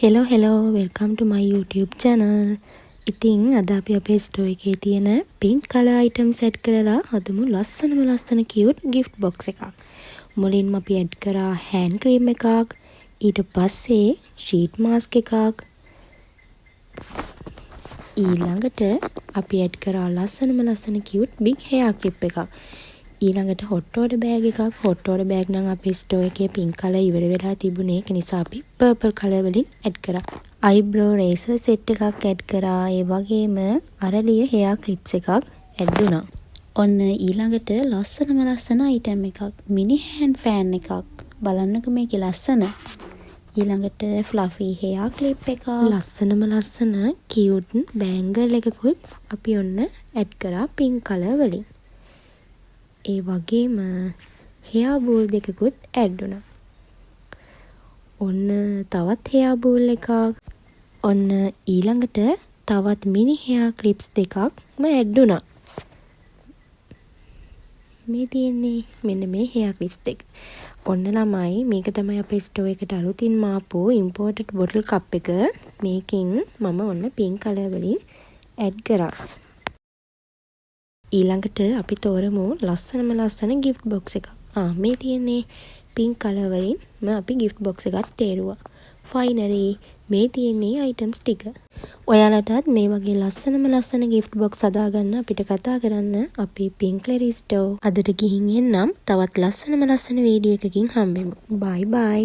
Hello hello, welcome to my YouTube channel. ඉතින් අද අපි අපේ ස්ටෝර් එකේ තියෙන පින්ක් කලර් අයිටම්ස් ඇඩ් කරලා හදමු ලස්සනම ලස්සන කියුට් ගිෆ්ට් බොක්ස් එකක්. මුලින්ම අපි ඇඩ් කරා හෑන්ඩ් ක්‍රීම් එකක්, ඊට පස්සේ ෂීට් මාස්ක් එකක්. ඊළඟට අපි ඇඩ් කරා ලස්සනම ලස්සන කියුට් බිග් හෙයා ක්ලිප් එකක්. ඊළඟට හොට් වෝටර් බෑග් එකක්. හොට් වෝටර් බෑග් නම් අපේ ස්ටෝර් එකේ පින්ක් කලර් ඉවර වෙලා තිබුණේ. ඒක නිසා අපි පර්පල් කලර් වලින් ඇඩ් කරා. අයිබ්‍රෝ රේසර් සෙට් එකක් ඇඩ් කරා. ඒ වගේම අරලිය හෙයා ක්ලිප්ස් එකක් ඇඩ් වුණා. ඔන්න ඊළඟට ලස්සනම ලස්සන අයිටම් එකක්, මිනි හෑන්ඩ් ෆෑන් එකක්. බලන්නකෝ මේකේ ලස්සන. ඊළඟට ෆ්ලෆි හෙයා ක්ලිප් එකක්. ලස්සනම ලස්සන කියුට් බෑන්ගල් එකකුත් අපි ඔන්න ඇඩ් කරා පින්ක් කලර් වලින්. ඒ වගේම හෙයා බෝල් දෙකකුත් ඇඩ් වුණා. ඔන්න තවත් හෙයා බෝල් එකක්. ඔන්න ඊළඟට තවත් මිනි හෙයා ක්ලිප්ස් දෙකක්ම ඇඩ් වුණා. මේ තියෙන්නේ මෙන්න මේ හෙයා ක්ලිප්ස් දෙක. ඔන්න ළමයි, මේක තමයි අපේ ස්ටෝර් එකට අලුතින්ම ආපු ඉම්පෝටඩ් බොටල් කප් එක. මේකෙන් මම ඔන්න පින්ක් කලර් වලින් ඇඩ් කරා. ඊළඟට අපි තෝරමු ලස්සනම ලස්සන ගිෆ්ට් බොක්ස් එකක්. ආ, මේ තියෙන්නේ පින්ක් කලර් වලින්ම අපි ගිෆ්ට් බොක්ස් එකක් තේරුවා. ෆයිනලි මේ තියෙන්නේ අයිටම්ස් ටික. ඔයාලටත් මේ වගේ ලස්සනම ලස්සන ගිෆ්ට් බොක්ස් හදාගන්න අපිට කතා කරන්න. අපි පින්ක් ලෙරි ස්ටෝර්. අදට ගිහින් එන්නම්. තවත් ලස්සනම ලස්සන වීඩියෝ එකකින් හම්බෙමු. බයි බයි.